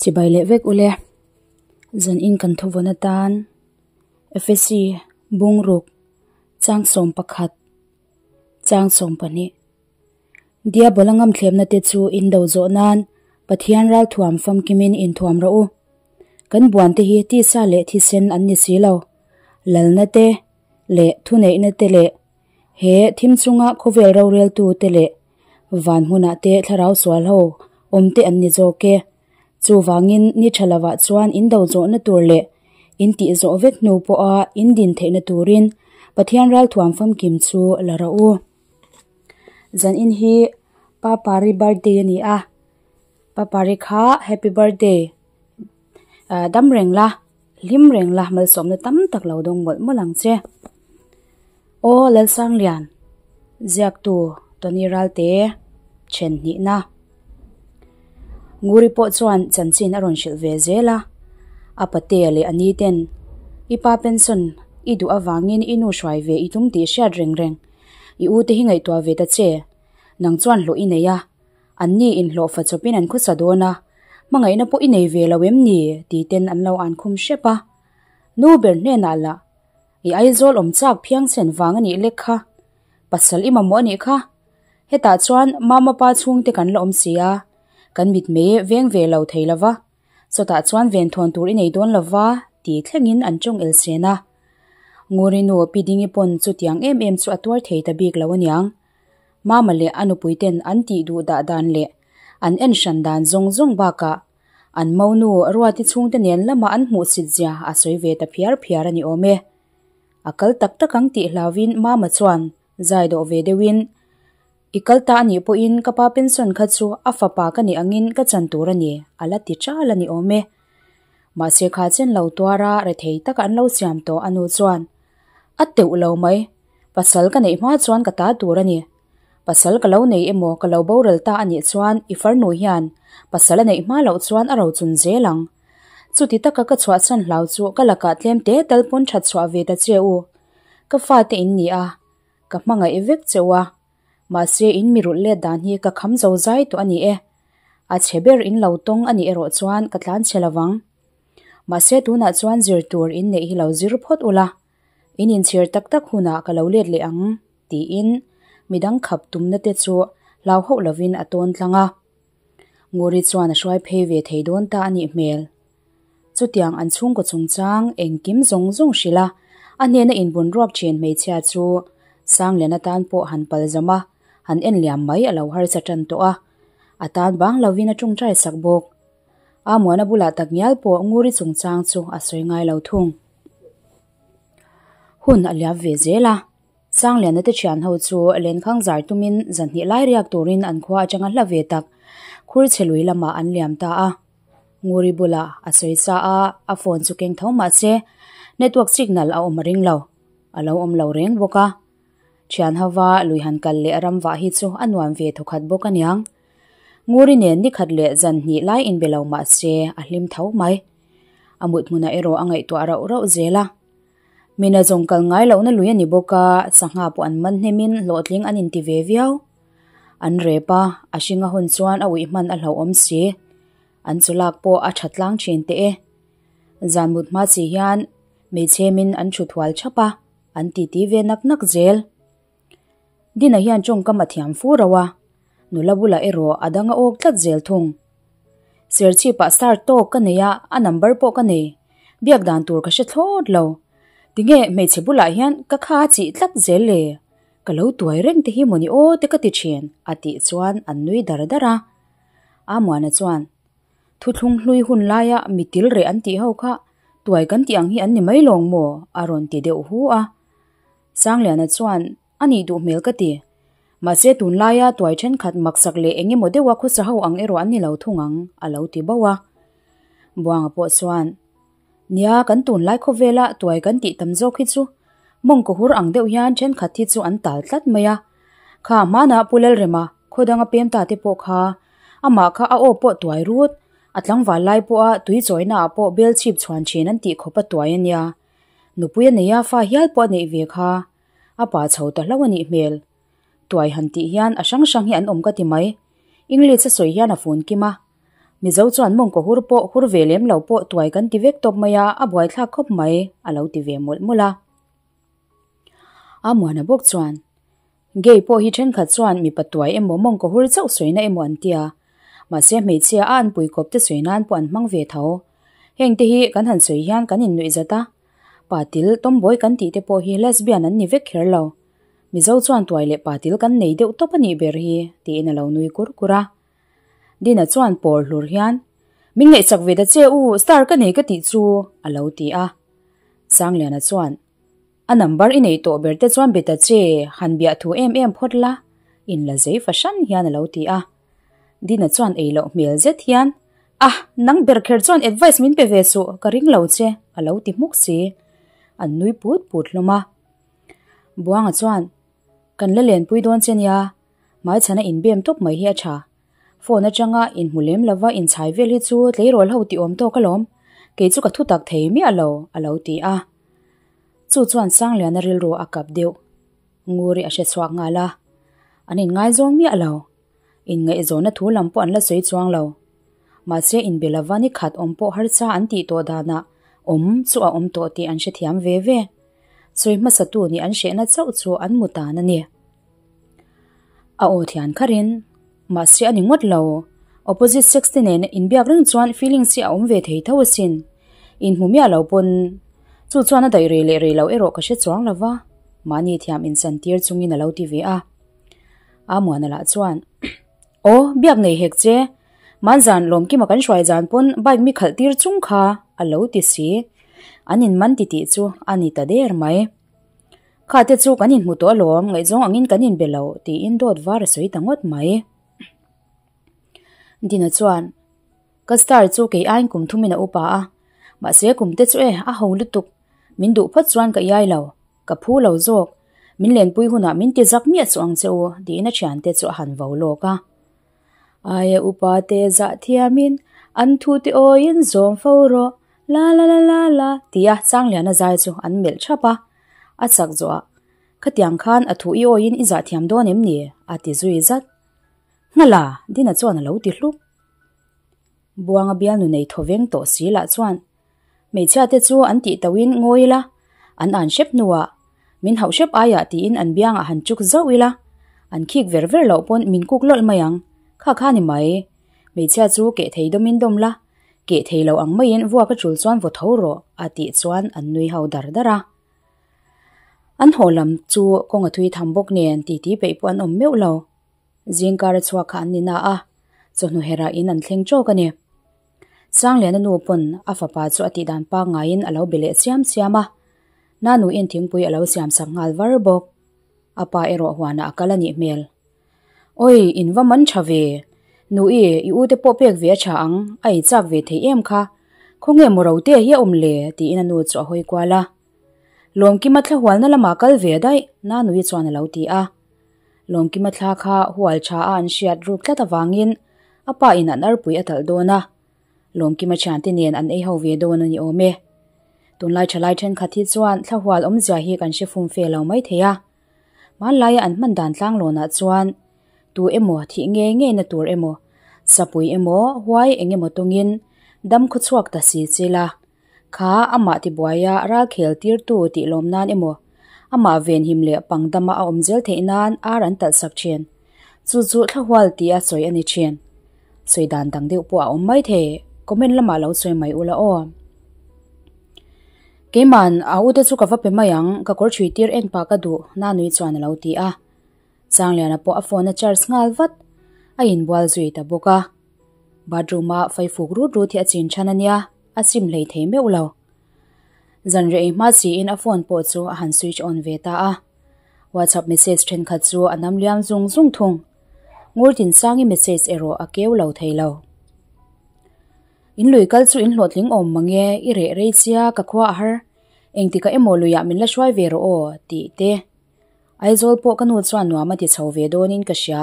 Chibai leh vek ule. Zan in kan thuvawn atan Efesi bungruk chang 11 chang 12 Diabola ngamthlemna te chu in do zawh nan Pathian ralthuam famkimin inthuam rawh u. Kan buan te hi tisa leh thisen an ni si lo. Lalna te leh thuneihna te leh he thim chunga khawvel roreltu te leh van hmunah te thlarau sual ho awm te an ni zawk e. Chuvangin ni tha lovah chuan in do zawhna tur leh in tih zawh vek hnu pawha in din theihna turin Pathian ralthuam famkim chu la rawh u. Zan in hi Pa Pari birthday a ni a, Pa Pari kha happy birthday dam reng la, hlim reng la, malsawmna tam tak lo dawng mawlh mawlh ang che. Aw Lalsanglian, ziaktu Tony Ralte then hnihna. Nguri pawh chuan chanchin a rawn hrilh ve zel a, a patea leh a ni ten i pa pension i duh avangin i nu hruai ve i tum tih hriat reng reng. I u te hi ngaihtuah ve ta che, nang chuan hlawh i nei a, an ni inhlawh fa chawpin an khawsa dawn a, hmangaihna pawh i nei ve lo em ni? Ti ten an lo an khum hrep a. Nu ber hnenah lah, I Aizawl awm chak phiang sen vang a nih lek kha, pasal i mamawh a nih kha, hetah chuan mama pa chhungte kan la awm si a, kan mitmei veng ve lo thei lo va, Chutah chuan venthawn tur i nei dawn lova ti thlengin an tawng el sen a. Nguri nu Pi Dingi pawn chutiang em em chu a tuar thei ta bik lo aniang. Mama leh a nupui ten an tih duh dah dan leh an en hran dan zawng zawng bakah an monu Ruati chhungte nen lama an hmuhsit zia a sawi ve ta phiar phiar a ni awm e. A kal tak tak ang tih hlauin Mama chuan zai dawh ve deuhin, I kal ta a nih pawhin ka pa pension kha chu a fapa ka nih angin ka chan tur a ni, a la ti ṭal a ni awm e. Mahse kha chen lo tuara rethei taka an lo siam tawh a nu chuan, A teuh lo mai, pasal ka neih hma chuan ka ta tur a ni. Pasal ka lo nei emaw ka lo boral ta a nih chuan i farnu hian pasal a neih hma loh chuan a rochun zel ang. Chuti taka ka chhuahchhan hlau chu ka lakah tlem te tal pawn ṭhat chhuah ve ta che u. Ka fate in ni a, ka hmangaih vek che u a, mahse in mi rulh let dan hi ka kham zo zai tawh a ni e. A chhe ber in lo tawng a nih erawh chuan ka tlan chhe lovang. Mahse tunah chuan zir tur in neih hi lo zir phawt ula, in inchhir tak tak hunah ka lo let leh ang, tiin midang khap tumna te chu hlau hauh lovin a tawn tlang a. Nguri chuan a hruai phei ve thei dawn ta a nih hmel. Chutiang an chhungkaw chungchang engkim zawng zawng hrilh a, a hnena inbun ruak thin hmeichhia chu Sanglian atan pawh han pal zam a, han en liam mai a lo harsa tan tawh a, a tan bang lovin a tawngtai sak bawk. A muana bulah tak ngial pawh Nguri chungchang chu a sawi ngai lo thung. Hun a liam ve zel a, Sangliana te thian ho chu lenkhang zar tumin zanhnih lai riak turin an khua atanga hla ve tak Khurchhe lui lamah an liam ta a. Nguri bulah a sawi sa a, a phone chu keng tho mah se network signal a awm a ring lo, a lo awm lo reng bawk a. Thian hova lui han kal leh ram vah hi chu a nuam ve thawkhat bawk aniang. Nguri nen nikhat leh zan hnih lai inbe lo mah se a hlim tho mai. A mut hmunah erawh a ngaihtuah rauh rauh zel a. Mina zawng kal ngai lohna lui a ni bawk a, sangha pawh an man hnemin hlawhtling an inti ve viau. An rep a, a hringa hun chuan a uih hman a hlauhawm si. An chulak pawh a tha tlang thin teh e. Zan mut hma chi hian hmeichhemin an thu thual thap a, an titi ve nak nak zel. Dina hian tawngkam a thiam fu rauh a, nula bulah erawh a dang a awk tlat zel thung. Serchhipah star tawk ka nei a, a number pawh ka nei. Biak dan tur ka hre thlawt lo. Tinge hmeichhe bulah hian ka kha a chih tlat zel le? Ka lo tuai reng te hi mawni aw te ka ti thin, a tih chuan an nui dar dar a. Amuana chuan, Thuthlung hlui hun laia mi til reh an tih ho kha tuai kan tih ang hi an ni mai lawng maw? a rawn ti deuh hu a. Sangliana chuan, A nih duh hmel ka ti. Mahse tunlaia tuai thenkhat maksak leh eng emaw deuha khawsa ho ang erawh an ni lo thung ang, a lo ti bauh a. Buanga pawh chuan, Nia, kan tunlai khawvela tuai kan tih tam zawk hi chu mawngkaw hur ang deuh hian thenkhat hi chu an tal tlat mai a. Kha hmanah Pu Lalrema khaw danga pem ta te pawh kha amah kha a aw pawh tuai rut, a tlangval lai pawha tui chawina ah pawh bel chhip chhuan thin an tih khawp a tuai a nia. Nupui a nei a, fa hial pawh a neih ve kha. A pa chho ta hlauh a nih hmel. Tuai han tih hian a hrang hrang hi an awm ka ti mai. English a sawi hian a fun kim a. Mizo chuan mawngkaw hur pawh hur ve lem lo pawh tuai kan ti vek tawp mai a, a buaithlak khawp mai, a lo ti ve mawlh mawlh a. A muana bawk chuan, Gay pawh hi thenkhat chuan mipa tuai emaw mawngkaw hur chauh sawina emaw an tia, mahse hmeichhia a anpui kawp te sawi nan pawh an hmang ve tho. Heng te hi kan han sawi hian kan innuih zat a, patil tomboy kan tih te pawh hi lesbian an ni vek kher lo. Mizo chuan tuai leh patil kan nei deuh tawp a nih ber hi, tiin a lo nui kur kur a. Dina chuan pawr hlur hian, Min ngaihsak ve ta che u, star ka nei ka tih chu, a lo ti a. Sangliana chuan, A number i neih tawh ber te chuan be ta che, han biah thu em em phawt la, in la zei fahran hian a lo ti a. Dina chuan ei loh hmel zet hian, Ah, nang ber kher chuan advice min pe ve suh, ka ring lo che, a lo ti hmuk si. An nui put put hlawm a. Buanga chuan, Kan la lenpui dawn che nia, hmaichhana inbem tawp mai hi a tha. Phone atanga inhmu lem lova inchhai vel hi chu tleirawl ho tih awm tawk alawm, kei chu ka thu tak thei miah lo, a lo ti a. Chu chuan Sangliana rilru a kap deuh. Nguri a hre chhuak nghal a, an inngaizawng miah lo. Inngaihzawnna thu lam pawh an la sawi chuang lo. Mahse inbe lova ni khat awm pawh harsa an tih tawh danah awm chu a awm tawh tih an hrethiam ve ve. Sawi hmasatu nih an hrehna chauh chu an mu tan a ni. A aw thian kharin, Mahse a ni ngawt lo. Opposite sex te nen inbiak reng chuan feelings hi a awm ve thei tho asin. Inhmu miah lo pawn chu chuan a daih rei leh rei lo erawh ka hre chuang lo va, mahni thiam insan tir chungin a lo ti ve a. Amuana lah chuan, Aw, biak nei hek che. Manzan Lawmkima kan hruai zan pawn bike mi khalh tir chung kha a lo ti si. An inman ti tih chu a ni ta der mai. Kha te chu kan inhmu tawh alawm, ngaihzawng angin kan inbe lo tiin dawt var a sawi ta ngawt mai. Dina chuan, Ka star chu kei aiin kum thumin a upa a, mahse kum te chu e, a ho lutuk. Min duh phawt chuan ka iai lo, ka phu lo zawk. Min lenpui hunah min ti zak miah chu ang che u tiin a thiante chu a han vo lawk a. Aia upa te zah thiamin an thu te awiin zawm fo rawh la la la la la tia Changliana zai chu an melh thap a. A chak zawhah, Khatiang khan a thu i awiin i zah thiam dawn em ni? a ti zui zat. Nghala, Dina chuan a lo ti hluk. Buanga bialnu nei thaw veng tawh si lah chuan hmeichhia te chu an tih tauhin ngawi ila, an an hrep hnuah min hauh hrep aiah tiin an biangah han chuk zauh ila, an khik ver ver loh pawn min kuk lawlh mai ang, kha kha ni mai. Hmeichhia chu keh thei dawmin dawm la, keh thei lo ang maiin vuak a tul chuan vaw tho rawh a tih chuan an nui ho dar dar a. An haw lam chu kawng a thui tham bawk nen titi peih pawh an awm meuh lo. Zingkar a chhuak kha an ni na a, chawhnu herah in an thleng tawk a ni. Sangliana nu pawn a fapa chu a tihdan pangngaiin a lo be leh chiam chiam a, Nanuin thingpui a lo siam sak nghal var bawk. A pa erawh huanah a kal a nih hmel. Awi, in va man tha ve. Nui, i u te pawh pek ve a tha ang, a ei chak ve thei em kha. Khawnge maw rote hi a awm le? tiin a nu chu a hawi kual a. Lawmkima thla hualna lamah kal ve daih, Nanui chuan a lo ti a. Lawmkima thla kha hual tha a an hriat ruk tlat avangin a pa in an arpui a talh dawn a, Lawmkima thiante nen an ei ho ve dawn a ni awm e. Tunlai thalai thenkhat hi chuan thla hual awmzia hi kan hre fum fe lo mai thei a. Hmanlaia an hman dan tlanglawnah chuan tu emaw thih ngei ngei na tur emaw, sapui emaw, huai eng emaw tawngin dam khawchhuak ta si chila Kha amah tibuaia ralkhel tirtu tih lawm nan emaw, amah venhim leh pangdama a awm zel theih nan ar an talh sak thin. Chu chu thlahual tia sawi a ni thin. Sawi dan dang deuh pawh a awm mai thei, comment lamah lo sawi mai ula aw. Keiman a ute chu ka va pe mai ang, ka kawr chhui tir en pah ka duh, Nanui chuan a lo ti a. Changliana pawh a phone a charge nghal vat, a inbual zui ta bawk a. Bathroom a faifuk rut rut hi a chin than a nia, a chim hlei thei meuh lo. Zanriah ei hma siin a phone pawh chu a han switch on ve ta a. WhatsApp message thenkhat chu a nam liam zung zung thung. Ngurtinsangi message erawh a keu lo thei lo. In lui kal chu in hlawhtling awm mange, i reh rei chia ka khua a har. Engtikah emaw luiah min la hruai ve rawh aw, tih te. Aizawl pawh ka nu chuan nuam a ti chho ve dawnin ka hria,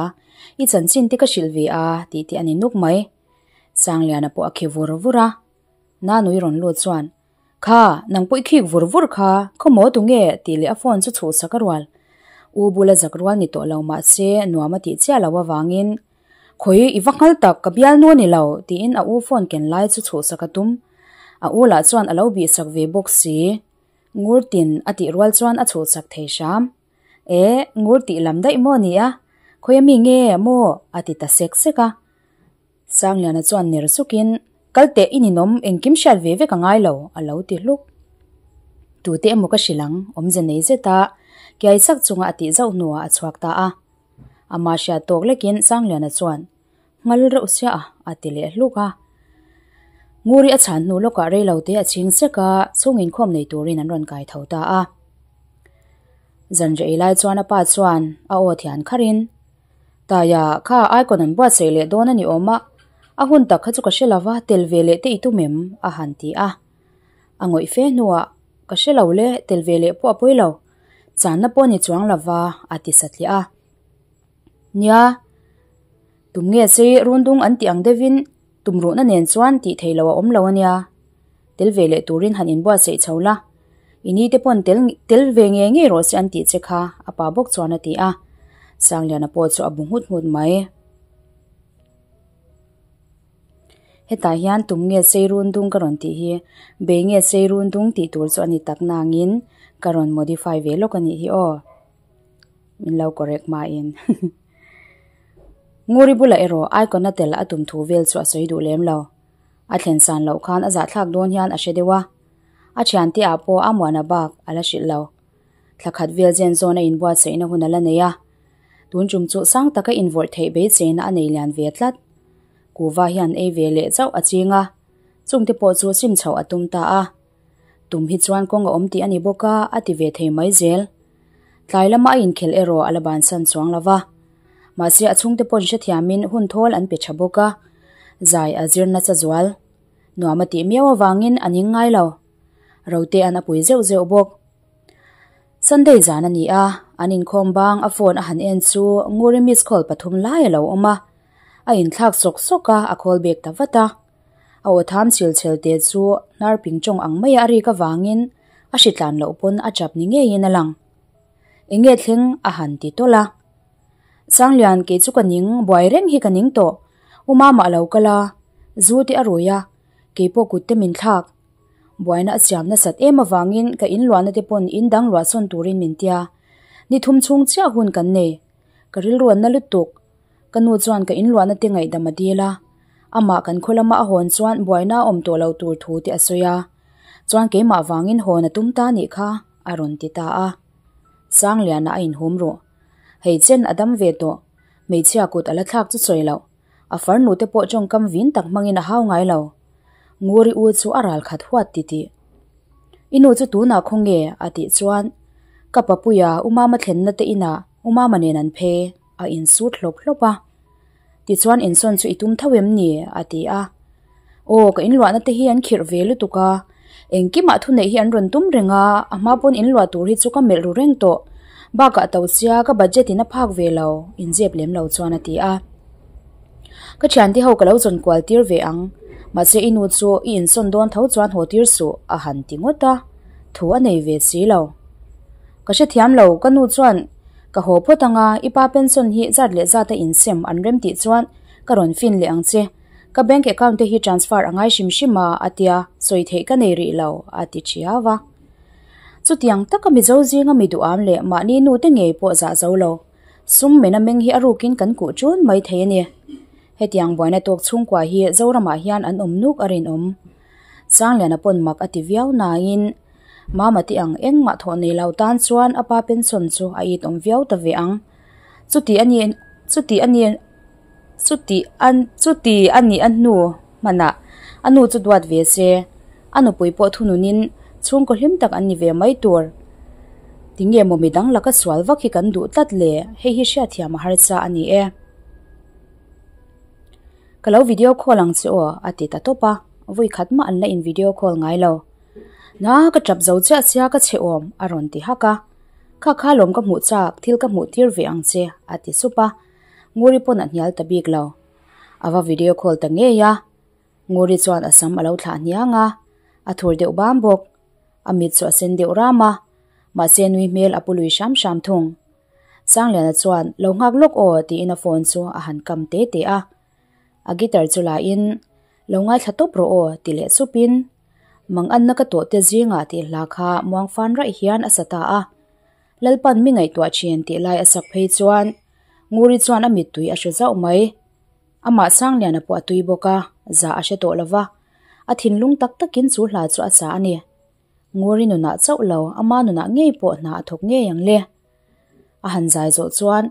i chanchin te ka hrilh ve a tih te a ni nuk mai. Sangliana pawh a khi vur vur a. Nanui rawn lut chuan, Kha, nang pawh i khik vur vur kha, khawmaw tu nge? tih leh a phone chu chhuhsak a rual. U bula zak rual ni tawh lo mahse nuam a tih chiah lo avangin Khawi i va nghal tak, ka bialnu a ni lo, tiin a u phone ken lai chu chhuhsak a tum. A u lah chuan a lo bihsak ve bawk si. Ngur tin a tih rual chuan a chhuhsak thei hram. E, ngur tih lam daih maw ni a? Khawi a mi nge maw? a ti ta sek sek a. Sangliana chuan ner sukin, Kal teh i ninawm, engkim hriat ve vek a ngai lo, a lo ti hluk. Tute emaw ka hrilh ang, awmze nei zeta kiai sak chunga a tih zauh hnuah a chhuak ta a. Ama hriat tawk lekin Sangliana chuan, Nghal reuh sia a, a ti leh hluk a. Nguri a chhan hnu lawkah rei lo te a chhing sek a, chhung inkhawm nei turin an rawn kai tho ta a. Zanrei lai chuan a pa chuan a aw thian kharin, Taia, kha icon an buatsaih leh dawn a ni awm a, a hun tak kha chu ka hre lova, tel ve leh te i tum em? a han ti a. A ngawih fe hnuah, Ka hre lo le, tel ve leh pawh a pawi lo. Channa pawh ni chuang lova, a ti satliah a. Nia, tum nge sei rundung an tih ang deuhin tumruhna nen chuan tih theih loh a awm lo a nia. Tel ve leh turin han inbuatsaih chho la, i ni te pawn tel tel ve ngei ngei rawh se an tih che kha, a pa bawk chuan a ti a. Sangliana pawh chu a bu nghut nghut mai. Hetah hian tum nge sei rundung ka rawn tih hi bei nge sei rundung tih tur chu a ni tak nangin ka rawn modify ve lawk a nih hi aw. Min lo correct hmain. Nguri bulah erawh icon a tel a tum thu vel chu a sawi duh lem lo. A thlen san loh khan a zahthlak dawn hian a hre deuh a. A thiante ah pawh a muana bak a la hrilh lo. Thla khat vel zen zawn a inbuatsaihna hun a la nei a. Tun tum chu sang taka invawrh theih beiseina a nei lian ve tlat. Kuva hian ei ve leh chauh a ching a, chungte pawh chu sim chhoh a tum ta a. Tum hi chuan kawng a awm tih a ni bawk a, a ti ve thei mai zel. Tlai lama a inkhelh erawh a la bansan chuang lo va. Mahse a chhungte pawn hrethiamin hun thawl an pe tha bawk a, zai a zir nasa zual. Nuam a tih miau avangin a ning ngai lo. Rote an a pui zeuh zeuh bawk. Sunday zan a ni a, an inkhawm bang a phone a han en chu Nguri miss call pathum lai a lo awm a. A inthlak sawk sawk a, a call back ta vat a. A aw tham chil chhel te chu hnar ping tawng ang maia a rik avangin a hritlan loh pawn a chap ni ngeiin a lang. Eng nge thleng a han ti tawlh a. Sanglian kei chu ka ning, buai reng hi ka ning tawh. U Mama a lo kal a, zu te a rui a, kei pawh kut te min thlak. Buaina a siam nasat em avangin ka in luahna te pawn in dang luah sawn turin min tia. Ni thum chhung chiah hun kan nei. Ka rilruan na lutuk. Ka nu chuan ka inluahna te ngaihdam a dil a, amah kan khaw lama a hawn chuan buaina a awm tawh lo tur thu te a sawi a, chuan keimah vangin hawn a tum ta nih kha a rawn ti ta a. Sangliana a inhum ruh. Hei chen a dam ve tawh, hmeichhia kut a la thlak chu sawi loh, a farnu te pawh tawngkam vin tak hmangin a hau ngai lo. Nguri u chu a ral khat huat titih. I nu chu tunah khaw nge? a tih chuan ka papuia U Mama thlenna te inah U Mama nen an phei. A insut hlawp hlawp a. Tichuan insawn chu i tum tho em ni? a ti a. Aw, ka inluahna te hi an khirh ve lutuk a. Engkimah thuneih hi an rawn tum reng a, a hma pawn inluah tur hi chu ka melh ru reng tawh. Bakah to sia ka budget in a phak ve lo, inzep lem lo chuan a ti a. Ka thiante ho ka lo zawn kual tir ve ang, mahse i nu chu i insawn dawn tho chuan haw tir suh, a han ti ngawt a. Thu a nei ve si lo. Ka hrethiam lo, ka nu chuan ka haw phawt anga i pa pension hi zat leh zat a insem an rem tih chuan ka rawn fin leh ang che. Ka bank account te hi transfer a ngai hrim hrim a, a tia, sawi theih ka nei rih lo, a ti thiau a. Chutiang taka Mizo zinga mi duham leh mahni nu te ngei pawh zah zo lo, sum mena meng hi a rukin kan kuh ṭun mai thei a ni. Hetiang buaina tawk chhungkua hi Zoramah hian an awm nuk a rinawm. Sangliana pawn mak a ti viau nain Mama te ang engmah thawh nei lo tan chuan a pa pension chu a it awm viau ta ve ang. Chuti a ni chuti a ni chuti a chuti a nih a hnu hmanah a nu chu duat ve se, a nupui pawh thununin chhungkaw hlim tak an ni ve mai tur. Tinge maw midang laka sual vak hi kan duh tlat le, hei hi hriatthiam a harsa a ni e. Ka lo video call ang che aw a ti ta tawp a, vawi khat mah an la in video call ngai lo. Na ka tap zo chiah sia ka chhe awm a rawn ti hak a. Kha kha lawm ka hmuh chak thil ka hmuh tir ve ang che a ti sup a. Nguri pawn a hnial ta bik lo. A va video call ta ngei a. Nguri chuan a sam a lo thlah hniang a, a thur deuh bam bawk. A mit chu a sen deuh ram a, mahse nui hmel a pu lui hram hram thung. Sangliana chuan, Lo nghak lawk aw, tiin a phone chu a han kam te te a. A guitar chu la in, Lo ngaithla tawp rawh aw, ti leh sup in, Mang anna ka tawh te zingah tih hla kha muang fan raih hian a sa ta a. Lalpan mi ngaihtuah thin tih lai a sak phei chuan Nguri chuan a mittui a hre zauh mai. Amah Sangliana pawh a tui bawk a, zah a hre tawh lo va, a thinlung tak takin chu hla chu a sa a ni. Nguri nunah chauh lo, ama nunah ngei pawh hna a thawk ngei ang le. A han zai zawh chuan,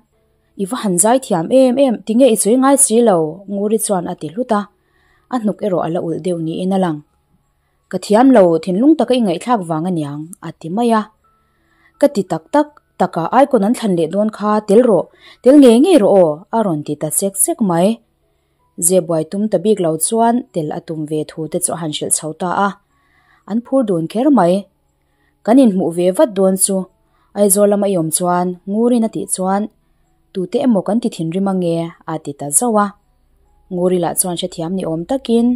I va han zai thiam em em, tinge i sawi ngai si lo, Nguri chuan a ti hlut a, a hnuk erawh a la ulh deuh niin a lang. Ka thiam lo, thinlung taka i ngaihthlak vang aniang, a ti mai a. Ka ti tak tak, taka icon an thlan leh dawn kha tel rawh, tel ngei ngei rawh aw, a rawn ti ta sek sek mai. Zebuai tum ta bik lo chuan tel a tum ve thu te chu a han hrilh chho ta a. An phur dun kher mai. Kan inhmuh ve vat dawn chu Aizawl lama i awm chuan Ngurin a tih chuan tute emaw kan ti thinrim ange a ti ta zauh a. Nguri lah chuan hrethiam ni awm takin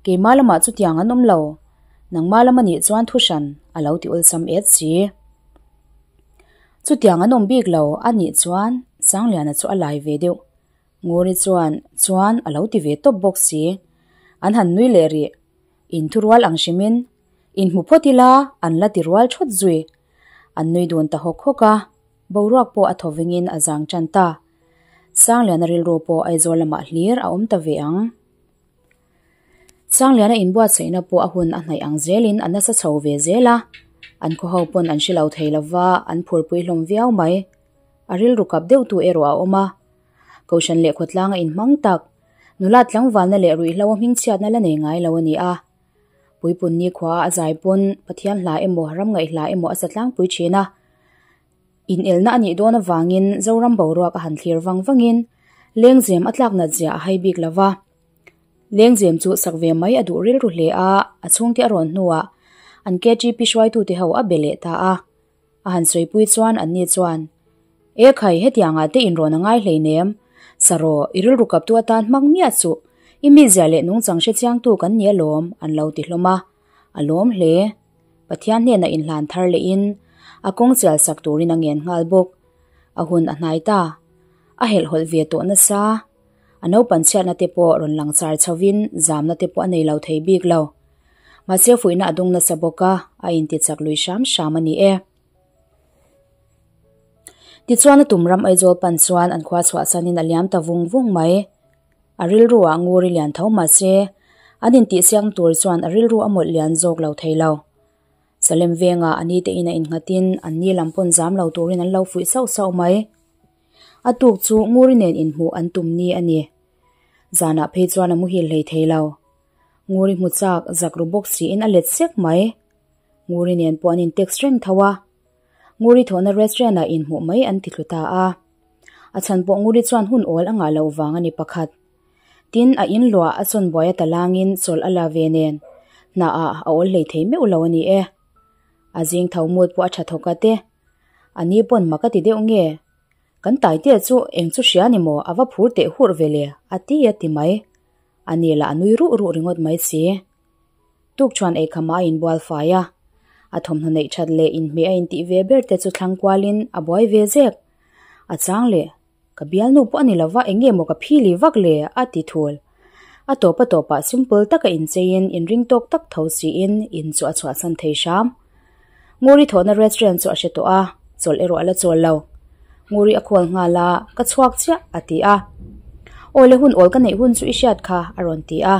Keimah lamah chutiang an awm lo, nangmah lam anih chuan thu hran a lo ti awlsam et si. Chutiang an awm bik lo anih chuan Sangliana chu a lai ve deuh. Nguri chuan chuan a lo ti ve tawp bawk si. An han nui leh rih. Inthurual ang hrimin Inhmu phawt ila an la ti rual thawt zui. An nui dun ta hawk hawk a, boruak pawh a thaw vengin a zang tan ta. Sangliana rilru pawh Aizawl lamah hlir a awm ta ve ang. Sangliana inbuatsaihna pawh a hun a hnaih ang zelin a nasa chho ve zel a, an khaw ho pawn an hre lo thei lova an phurpui hlawm viau mai. A rilru kap deuhtu erawh a awm a, Kohhran leh khawtlanga inhmang tak, nula tlangvalna leh ruihhlo a hmingchhiatna la nei ngai lo a ni a. Puipun nikhua a zai pawn Pathian hla emaw ram ngaih hla emaw a sa tlangpui thin a. Inelna a nih dawn avangin Zoram boruak a han thlir vang vangin Lengzem a tlak nat zia a hai bik lo va. Lengzem chu sak ve mai a duh rilru hle a, a chhungte a rawn hnuah an KTP hruaitute ho a be leh ta a. A han sawipui chuan anni chuan, E khai, hetiangah te inrawn a ngai hleinem. Saraw, i rilru kaptu atan hmang miah suh. I mizia leh nungchang hre chiangtu kan ni alawm, an lo ti hlawm a. A lawm hle. Pathian hnenah inhlan thar lehin a kawng chial sak turin a ngen nghal bawk. A hun a hnai ta. A helhhawlh ve tawh nasa. A naupan chhiatna te pawh rawn lang char chhovin zamna te pawh a nei lo thei bik lo. Mahse fuihna a dung nasa bawk a, a intichak lui hram hram a ni e. Tichuan a tum ram Aizawl pan chuan an khua chhuahsanin a liam ta vung vung mai. A rilru ah ngur i lian tho mahse an intihsiak tur chuan a rilru a mawlh lian zawk lo thei lo. Salem vengah a ni te in a innghatin an ni lam pawn zam lo turin an lo fuih sauh sauh mai. A tuk chu Nguri nen inhmuh an tum ni a ni. Zanah phei chuan a muhil hlei thei lo. Nguri hmu chak zak ru bawk siin a let sek mai. Nguri nen pawh an in text reng tho a. Nguri thawhna restaurant ah inhmuh mai an ti thlu ta a. A chhan pawh Nguri chuan hun awl a ngah loh vang a ni pakhat. Tin, a in luah a chawn buai a ta langin chawlh a la ve nen hna ah a awl hlei thei meuh lo a ni e. A zing tho mut pawh a tha thawk a te. A ni pawn mak a ti deuh nge? Kan Taitea chu eng chu hria ni maw a va phur teh hurh ve le a ti a ti mai. A ni lah a nui ruh ruh ringawt mai si. Tukṭhuan eikham ah a inbual fai a, a thawmhnaw neih ṭhat leh inhmeh a intih ve ber te chu thlang kualin a buai ve zek. A chang leh, Ka bialnu pawh a ni lova eng nge maw ka phili vak le? a ti thul. A tawp a tawpah simple taka incheiin inring tawk tak tho siin in chu a chhuahsan thei hram. Nguri thawhna restaurant chu a hre tawh a, chawlh erawh a la chawl lo. Nguri a khawl nghal a, Ka chhuak chiah, a ti a. Aw le hun awl ka neih hun chu i hriat kha, a rawn ti a.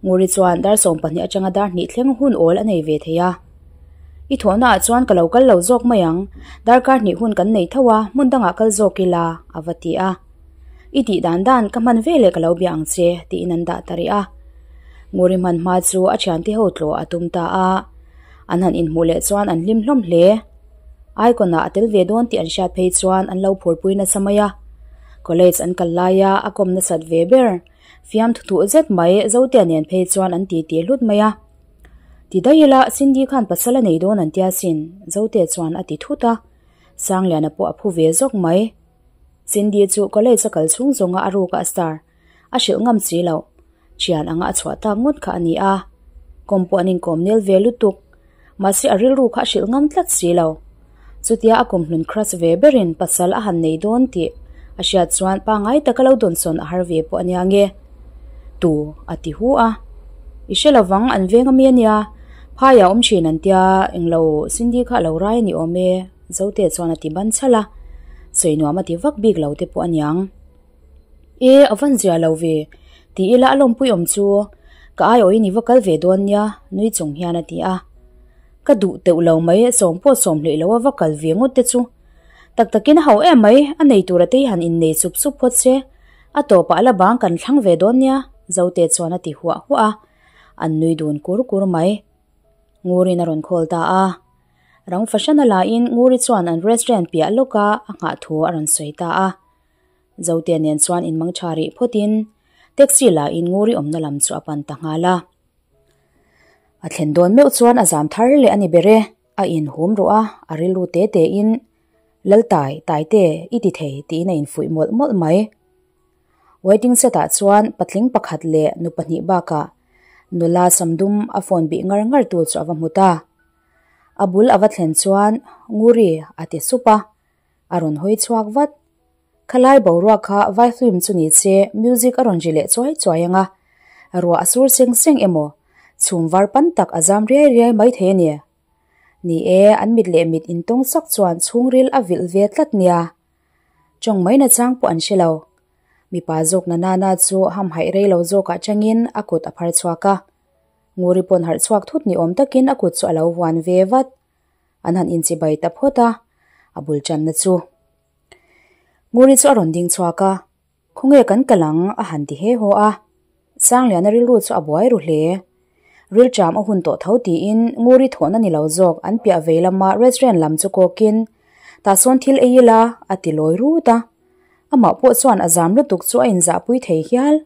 Nguri chuan dar 12 atanga dar hnih thleng hun awl a nei ve thei a. I thawhna ah chuan ka lo kal lo zawk mai ang, darkar hnih hun kan nei tho a, hmun dangah kal zawk ila, a va ti a. I tih dan dan ka hman ve leh ka lo bia ang che, tiin an dah ta rih a. Nguri hman hma chu a thiante ho tlawh a tum ta a. An han inhmuh leh chuan an hlim hlawm hle. Icon ah a tel ve dawn tih an hriat phei chuan an lo phurpui nasa mai a. College an kal laia a kawm nasat ve ber, fiamthu thuh zet mai Zotea nen phei chuan an titi hlut mai a. Ti daih ila Cindy khan pasal a nei dawn an tia sin, Zotea chuan a ti thut a. Sangliana pawh a phu ve zawk mai. Cindy chu college a kal chhung zawnga a ruk a star a hrilh ngam si loh. Thian anga a chhuah tak ngawt kha a ni a, kawm pawh an inkawm nel ve lutuk. Mahse a rilru kha a hrilh ngam tlat si lo. Chutia a kumhlun crush ve berin pasal a han nei dawn tih a hriat chuan pangngai taka lo dawnsawn a har ve pawh a nia nge? Tu a ti hu a. I hre lovang an veng ami a nia, phaiah awm thin an tia, englo Cindy kha a lo rai a ni awm e, Zote chuan a ti ban chhalh a, sawi nuam a ti vak bik lo te pawh a niang. E, a van zia lo ve, ti ila a lawmpui awm chu, ka aiawhin i va kal ve dawn nia, nui chung hian a ti a. Ka duh teuh lo mai, sawm pawh sawm hleih lo a va kal ve ngawt te chu. Tak takin a ho em mai, a nei tur a tei han innei sup sup phawt se, a tawpah a la bang kan thlang ve dawn nia, Zote chuan a ti huah huah a, an nui dun kur kur mai. Ngurin a rawn call ta a. Rang fahran a lain Nguri chuan an restaurant piah lawka a nghah thu a rawn sawi ta a. Zote nen chuan inmang tha rih phawtin taxi lain Nguri awmna lam chu a pan ta nghal a. A thlen dawn meuh chuan a zam thar leh a ni ber e, a inhum ruh a, a rilru te tein Laltai, Taite, i ti thei tiin a infuih mawlh mawlh mai. Waiting set ah chuan patling pakhat leh nu pahnih bakah nula samdum a phone bih ngar ngar tu chu a va hmu ta. A bul a va thlen chuan Nguri a ti sup a, a rawn hawi chhuak vat. Khalai boruak kha vai film chu ni se music a rawn ri leh chuai chuai ang a, ruah a sur seng seng emaw chhum var pan tak a zam riai riai mai thei a ni. Ni e, an mit leh mit intawng sak chuan chhungril a vilh ve tlat nia. Tawng mai nachang pawh an hre lo. Mipa zawk na nana chu hamhaih rei lo zawkah changin a kut a phar chhuak a. Nguri pawn harh chhuak thut ni awm takin a kut chu a lo vuan ve vat. An han inchibai ta phawt a, a bul tanna chu. Nguri chu a rawn ding chhuak a, Khawnge kan kal ang? a han ti he haw a. Sangliana rilru chu a buai ru hle. Rilṭam a hun tawh tho tiin Nguri thawhna ni lo zawk an piah vei lama restaurant lam chu kawkin, Tah sawn thil ei ila, a ti lawi rut a. Amah pawh chuan a zam lutuk chu a inzahpui thei hial.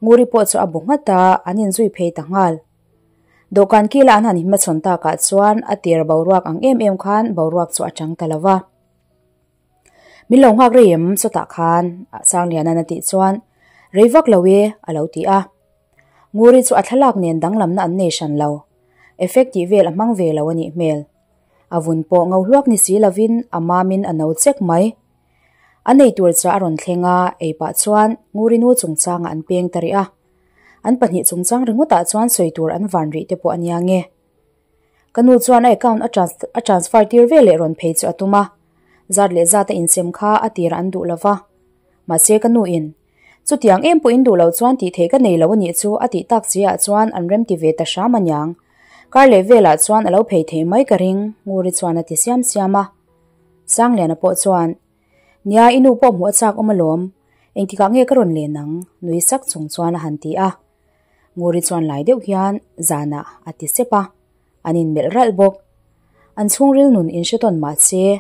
Nguri pawh chu a bu nghat a, an inzui phei ta nghal. Dawhkan kila an han hmachhawn takah chuan a tir boruak ang em em khan boruak chu a chang ta lo va. Min lo nghak rei em chutah khan Sangliana'n a tih chuan rei vak lo e a lo ti a. Nguri chu a thlalak nen danglamna an nei hran lo. Effect tih vel a hmang ve lo a nih hmel. A vun pawh ngo hluak ni si lovin a mamin a no chek mai. A nei tur chah a rawn thleng a, ei pah chuan Nguri nu chungchangah an peng ta rih a. An pahnih chungchang ringawtah chuan sawi tur an van rih te pawh a nia nge. Ka nu chuan a account a transfer tir ve leh rawn phei chu a tum a, zat leh zat a insem kha a tirah an duh lo va. Mahse ka nu in, Chutiang em pawh in duh loh chuan tih theih ka nei lo a nih chu a tih tak che ah chuan an rem ti ve ta hram a niang. Kar leh velah chuan a lo phei thei mai ka ring, Nguri chuan a ti siam siam a. Sangliana pawh chuan, Nia i nu pawh hmuh a chak awm alawm, engtikah nge ka rawn len ang? nui sak chung chuan a han ti a. Nguri chuan lai deuh hian zanah a ti sep a, an inmelh ralh bawk. An chhungril nun in hre tawn mah se,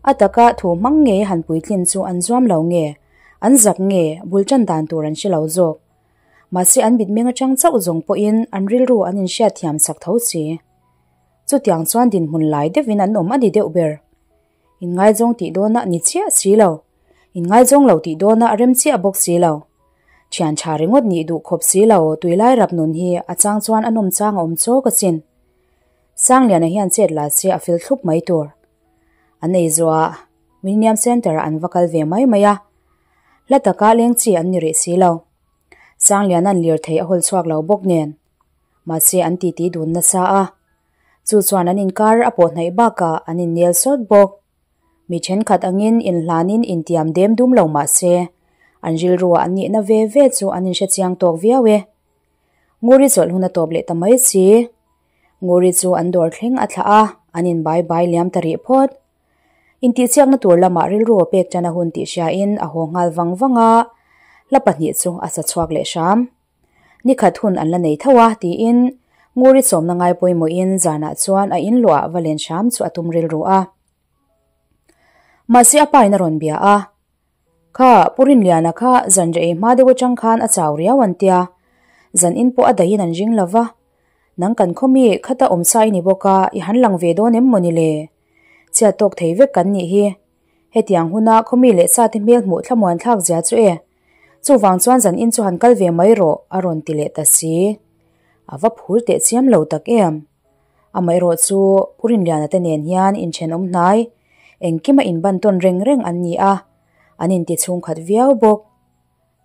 a taka thu hmang ngei han puitlin chu an zuam lo nge, an zak nge bul tan dan tur an hre lo zawk. Mahse an mitmeng atang chauh zawng pawhin an rilru an inhriat thiam chak tho si. Chutiang chuan dinhmun lai deuhin an awm a ni deuh ber. Inngaizawng tih dawnah ni chiah si lo, inngaizawng lo tih dawnah a rem chiah bawk si lo. Thian tha ringawt nih duh khawp si lo, tuilai rap nun hi a chang chuan a nawm chang a awm chawk asin. Sangliana hian chet la se a fil thlup mai tur. An ei zuah Millennium Centre ah an va kal ve mai mai a, hla taka leng chi an ni rih si lo. Sangliana'n lirthei a hawl chhuak lo bawk nen. Mahse an titi dun nasa a. Chu chuan an inkar a pawh hnaih bakah an innel sawt bawk. Mi thenkhat angin inhlanin intiam dem dum lo mah se, an rilruah an nihna ve ve chu an inhre chiang tawk viau e. Nguri chawlh hun a tawp leh ta mai si. Nguri chu an dawr thleng a thlah a, an inbai bai liam ta rih phawt. Intihchiakna tur lamah rilru a pek tan a hun tih hriain a haw nghal vang vang a, hla pahnih chu a sa chhuak leh hram. Nikhat hun an la nei tho a, tiin Nguri sawmna ngai pawimawhin zanah chuan a in luah va len hram chu a tum rilru a. Mahse a pain a rawn bia a, Kha, Pu Rinliana kha zan reh ei hma deuh atang khan a chau riau an tia, zan in pawh a dahin an ring lo va, nang kan khaw mi khata awm sa i ni bawk a, i han lang ve dawn em mawni le? Chhiat tawk thei vek kan nih hi. Hetiang huna khaw mi leh sa te hmel hmuh thlamuan thlak zia chu e. Chuvang chuan zan in chu han kal ve mai rawh, a rawn ti leh ta si. A va phur teh chiam lo tak em? Amaherawhchu Pu Rinliana te nen hian inthenawm hnai engkima inban tawn reng reng an ni a, an inti chhungkhat viau bawk.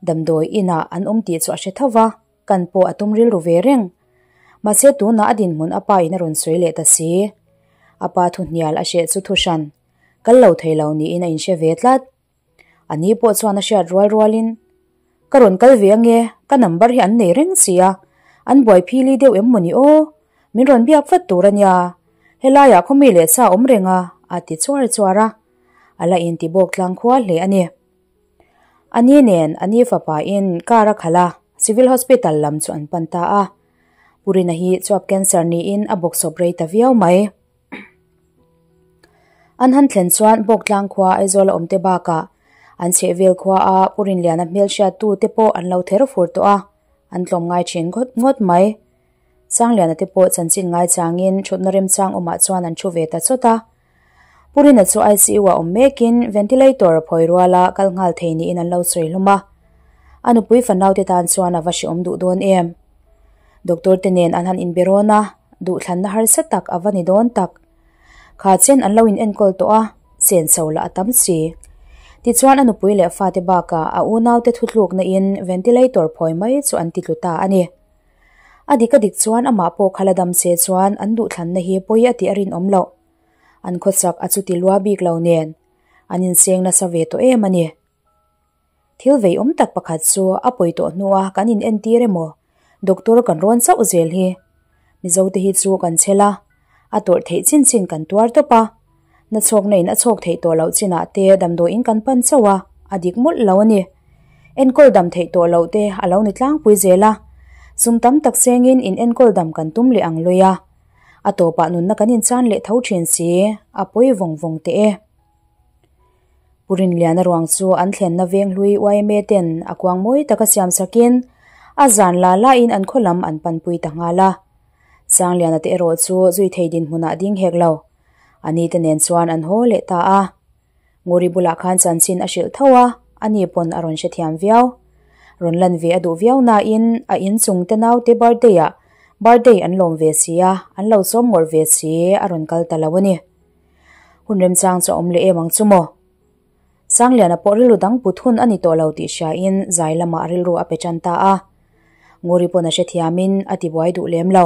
Damdawi inah an awm tih chu a hre tho va, kan pawh a tum rilru ve reng. Mahse tunah a dinhmun a pa in a rawn sawi leh ta si. A pa thu hnial a hreh chu thu hran, kal lo thei lo niin a inhre ve tlat. A ni pawh chuan a hriat rual rualin, Ka rawn kal ve ange, ka number hi an nei reng si a, an buai phili deuh em mawni aw, min rawn biak vat tur a nia, helaiah khawmi leh sa awm reng a, a ti chuar chuar a, a la inti bawk tlang khua hle a ni. A ni nen a ni fapa in car a khalh a, Civil Hospital lam chu an pan ta a. Pu Rina hi chuap cancer niin a bawksawp rei ta viau mai. An han thlen chuan Bawktlang khua Aizawl a awm te bakah an chhehvel khua a Pu Rinliana hmelhriattu te pawh an lo ther fur tawh a, an tlawm ngai thin ngawt ngawt mai. Sangliana te pawh chanchin ngaichangin thutna remchang awmah chuan an thu ve ta chawt a. Pu Rina chu ICU ah awm mekin ventilator phawi ruala kal nghal thei niin an lo sawi hlawm a. A nupui fanaute tan chuan a va hrehawm duh dawn em? Doctor te nen an han inbe rawn a, duhthlanna harsa tak a va ni dawn tak. Kha chen an lo in enkawl tawh a, chen chho lah a tam si. Tichuan a nupui leh fate bakah a unaute thutlukna in ventilator phawi mai chu an ti tlu ta a ni. A dik a dik chuan amah pawh kha la dam se chuan an duhthlanna hi pawi a tih a rinawm loh. An khawchak a chuti lua bik lo nen an inseng nasa ve tawh em a ni. Thil vei awm tak pakhat chu a pawi tawh hnua kan in entir emaw doctor kan rawn chauh zel hi. Mizo te hi chu kan chhel a, a tawrh theih chin chin kan tuar tawp a. Na chhawkna in a chhawk theih tawh loh chinah te damdawiin kan pan chauh a, a dik mawlh lo a ni. Enkawl dam theih tawh loh te a lo ni tlangpui zel a, sum tam tak sengin in enkawl dam kan tum leh ang lui a. A tawpah nunna kan inchan leh tho thin si, a pawi vawng vawng teh e. Pu Rinliana ruang chu an thlenna veng hlui yma ten a kuang mawi taka siam sakin a zan la lain an khaw lam an panpui ta nghal a. Sangliana te erawh chu zui thei dinhmunah ding hek lo. A ni te nen chuan an haw leh ta a. Nguri bulah khan chanchin a hrilh tho a, a ni pawn a rawn hrethiam viau. Rawn lan ve a duh viau nain a inchung te naute birthday ah birthday an lawm ve si a, an lo sawm ngawrh ve si a rawn kal ta lo a ni. Hun remchang chu a awm leh em ang chu maw? Sangliana pawh rilru dang put hun a ni tawh lo tih hriain zai lamah rilru a pe tan ta a. Nguri pawn a hrethiamin a tibuai duh lem lo.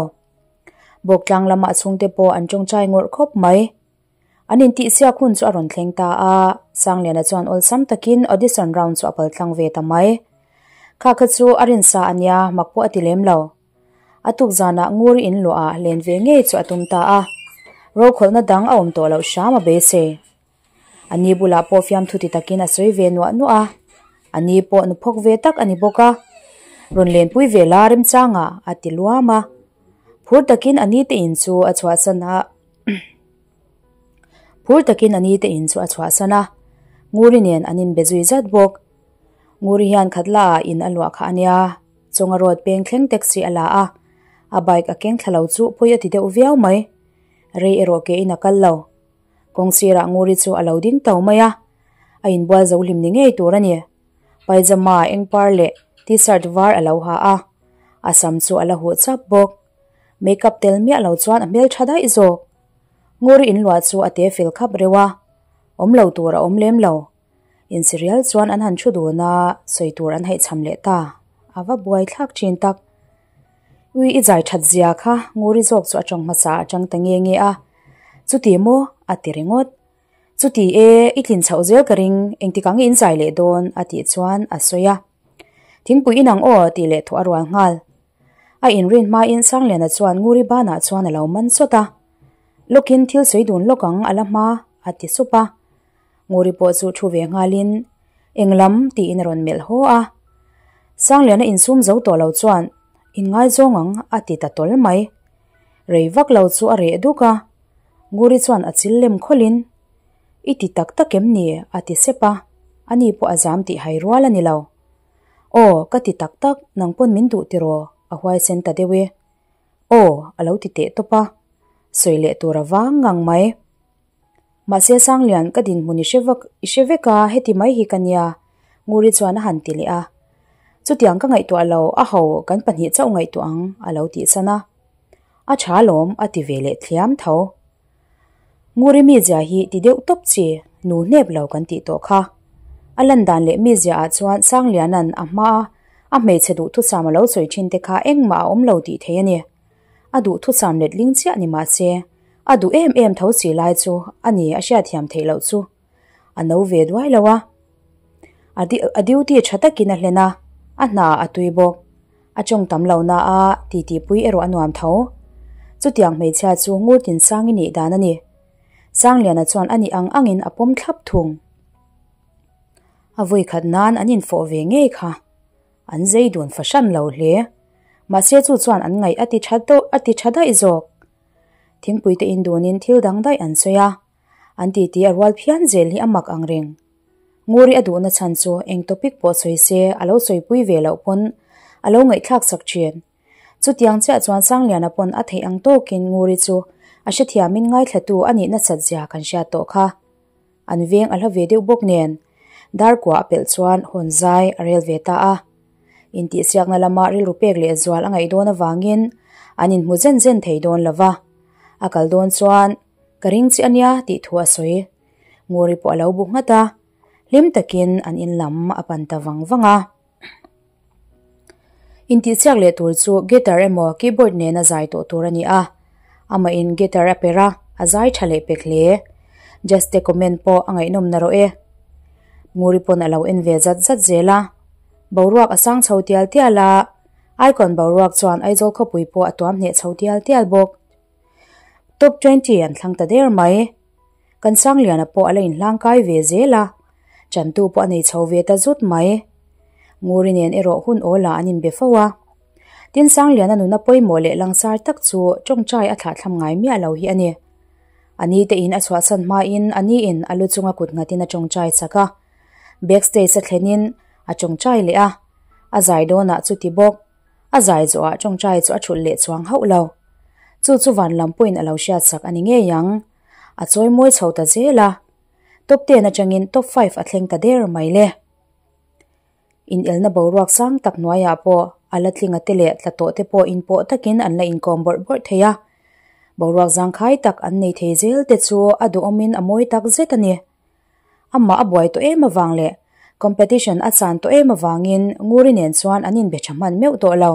Bawktlang lama a chhungte pawh an tawngtai ngawrh khawp mai. An intihsiak hun chu a rawn thleng ta a, Sangliana chuan awlsam takin audition round chu a paltlang ve ta mai. Kha kha chu a rinsa a nia, mak pawh a ti lem lo. A tuk zanah Nguri in luahah len ve ngei chu a tum ta a, rokhawlhna dang a awm tawh loh hram a beisei. A ni bulah pawh fiamthu ti takin a sawi ve nuah nuah a, a ni pawh nu phawk ve tak a ni bawk a, rawn lenpui ve la remchangah a ti luam a. Phur takin a ni te in chu a chhuahsan a Phur takin a ni te in chu a chhuahsan a, Nguri nen an inbe zui zat bawk. Nguri hian khatla ah in a luah kha a nia, Chawnga road peng thleng taxi a la a, a bike a keng thla lo chu pawi a ti deuh viau mai. Rei erawh ke in a kal lo. Kawng sirah Nguri chu a lo ding to mai a, a inbual zo hlim ni ngei tur a ni. Paijama eng par leh t-shirt var a lo ha a, a sam chu a la huh chap bawk. Makeup tel miah lo chuan a hmeltha daih zawk. Nguri inluah chu a te fel khap reuh a, awm lo tur a awm lem lo. Insirial chuan an han thu dun a, sawi tur an haihchham leh ta. A va buai thlak thin tak. Ui i zai that zia kha Nguri zawk chu a tawng hmasa atang ta nge nge a. Chuti maw? a ti ringawt. Chuti e, i tlin chhoh zel ka ring, engtik ang in zai leh dawn? a tih chuan a sawi a. Thingpui inang aw tih leh thawh a rual nghal. A inrin hmain Sangliana chuan Nguri banah chuan a lo man chawt a. Lawkin thil sawi dun lawk ang a la hma, a ti sup a. Nguri pawh chu thu ve nghalin, Eng lam? tiin a rawn melh haw a. Sangliana insum zo tawh lo chuan, Inngaizawng ang, a ti ta tawl mai. Rei vak lo chu a reh duk a. Nguri chuan a chil lem khawlhin, I ti tak tak em ni? a ti sep a. Ani pawh a zam tih hai rual a ni lo. Aw, ka ti tak tak, nang pawn min duh tiraw? a huaisen ta deuh e. Aw, a lo ti teh tawp a. Sawi leh tur a vang ngang mai. Mahse Sanglian ka dinhmun i hre vak i hre vek a, heti mai hi ka nia, Nguri chuan a han ti leh a. Chutiang ka ngaihtuah lo, a ho, kan pahnih chauh ngaihtuah ang, a lo tih san a. A tha alawm a ti ve leh thliam tho. Nguri mizia hi ti deuh tawp chi, nu hnep lo kan tih tawh kha. A lan dan leh mizia ah chuan Sangliana'n a hma a a hmeichhe duhthusam a lo sawi thin te kha engmah a awm lo tih thei a ni. A duhthusam letling chiah ni mah se, a duh em em tho si lai chu a ni a hriatthiam theih loh chu. A no ve duai lo a. A duty tha takin a hlen a, a hna a tui bawk. A tawng tam lo na a, titipui erawh a nuam tho. Chutiang hmeichhia chu Ngurtin Sangi nih dan a ni. Sangliana chuan a nih ang angin a pawm thlap thung. A vui khat nan an infawh ve ngei kha. An zei dun fahran lo hle. Mahse chu chuan an ngaih a ti tha deuh a ti tha daih zawk. Thingpui te in dunin thil dang daih an sawi a. An titi a rual phian zel hi a mak ang reng. Nguri a duhna chhan chu eng topic pawh sawi se a lo sawipui ve loh pawn a lo ngaihthlak sak thin. Chutiang chiah chuan Sangliana pawn a theih ang tawkin Nguri chu a hrethiamin ngaithlatu a nih nasat zia kan hriat tawh kha. An veng a hla ve deuh bawk nen darkua a pelh chuan hawn zai a rel ve ta a. Intihsiakna lama rilru pek leh zual a ngaih dawn avangin an inhmu zen zen thei dawn lo va. A kal dawn chuan ka ring chiah ania tih thu a sawi. Nguri pawh a lo bu nghat a, hlim takin an in lam a pan ta vang vang a. Intihsiak leh tur chu guitar emaw keyboard nena zai tawh tur a ni a, amahin guitar a per a, a zai tha leh pek hle. Just te comment pawh a ngaihnawm na rawh e. Nguri pawn a lo en ve zat zat zel a, boruak a sang chho tial tial a, icon boruak chuan Aizawl khawpui pawh a tuam hneh chho tial tial bawk. Top 20 an thlang ta der mai. Kan Sangliana pawh a la inhlangkai ve zel a, chantu pawh a nei chho ve ta zut mai. Nguri nen erawh hun awl ah an inbe fo a. Tin Sangliana nuna pawimawh leh langsar tak chu tawngtai a thlahthlam ngai miah lo hi a ni. A ni te in a chhuahsan hmain a ni in a lu chunga kut nghatin a tawngtai chak a. Backstage a thlenin a tawngtai leh a, a zai dawnah chuti bawk. A zai zawhah tawngtai chu a thulh leh chuang hauh lo. Chu chu van lam pawhin a lo hriatsak a ni ngei ang. A chawi mawi chho ta zel a. Top ten atangin top five a thleng ta der mai le. Inelna boruak sang tak hnuaiah pawh a la tlinga te leh tla tawh te pawh inpawh takin an la inkawm bawrh bawrh thei a. Boruak zangkhai tak an nei thei zel te chu a duhawmin a mawi tak zet a ni. Amah a buai tawh em avang leh competition a chan tawh em avangin Nguri nen chuan an inbe tha hman meuh tawh lo.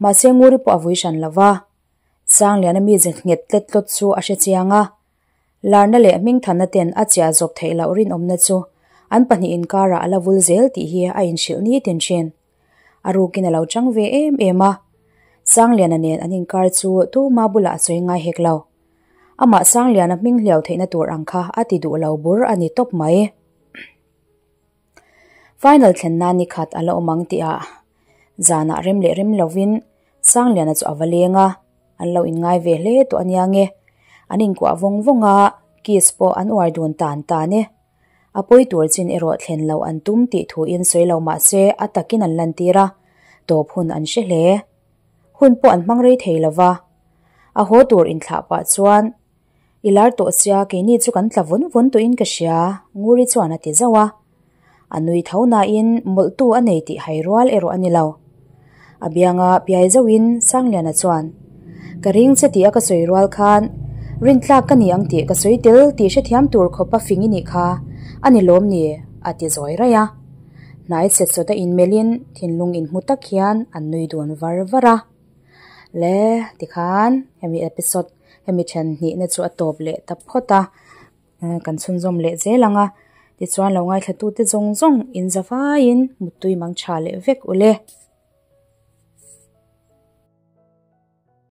Mahse Nguri pawh a vui hran lo va, Sangliana mize nghet tlet tlawt chu a hre chiang a. Larna leh hmingthanna ten a chiah zawp theih loh rinawmna chu an pahnih inkarah a la vul zel tih hi a inhrilh nitin thin. A rukin a lo chang ve em em a, Sangliana nen an inkar chu tuma bulah a sawi ngai hek lo. Amah Sangliana hming hliau theihna tur ang kha a ti duh lo bur a ni tawp mai. Final thlen nan ni khat a la awm ang tihah zanah rem leh rem lovin Sangliana chu a va leng a, an lo inngai ve hle tawh a nia nge. An inkuah vawng vawng a, kiss pawh an uar dun tan tan e. A pawi tur chin erawh thlen loh an tum tih thuin sawi lo mah se a takin an lantir a, tawp hun an hre hle. Hun pawh an hmang rei thei lo va. A haw tur inthlah pah chuan, I lar tawh sia, keini chu kan tla vawn vawn tawhin ka hria, Nguri chuan a ti zauh a. A nui tho nain mawlhtu a nei tih hai rual erawh a ni lo. A bianga piai zauhin Sangliana chuan, Ka ring che tih a ka sawi rual khan, rintlak ka ni ang tih ka sawi tel tih hrethiam tur khawpa fing i nih kha, a ni lawm ni? a ti zawi raih a. Hnai set sawta inmelhin thinlung inhmu tak hian an nui dun var var a. Le, tikhan hemi episode hemi then hnihna chu a tawp leh ta phawt a, kan chhunzawm leh zel ang a, tichuan lo ngaithlatute zawng zawng in za vaiin muttui mang tha leh vek ule.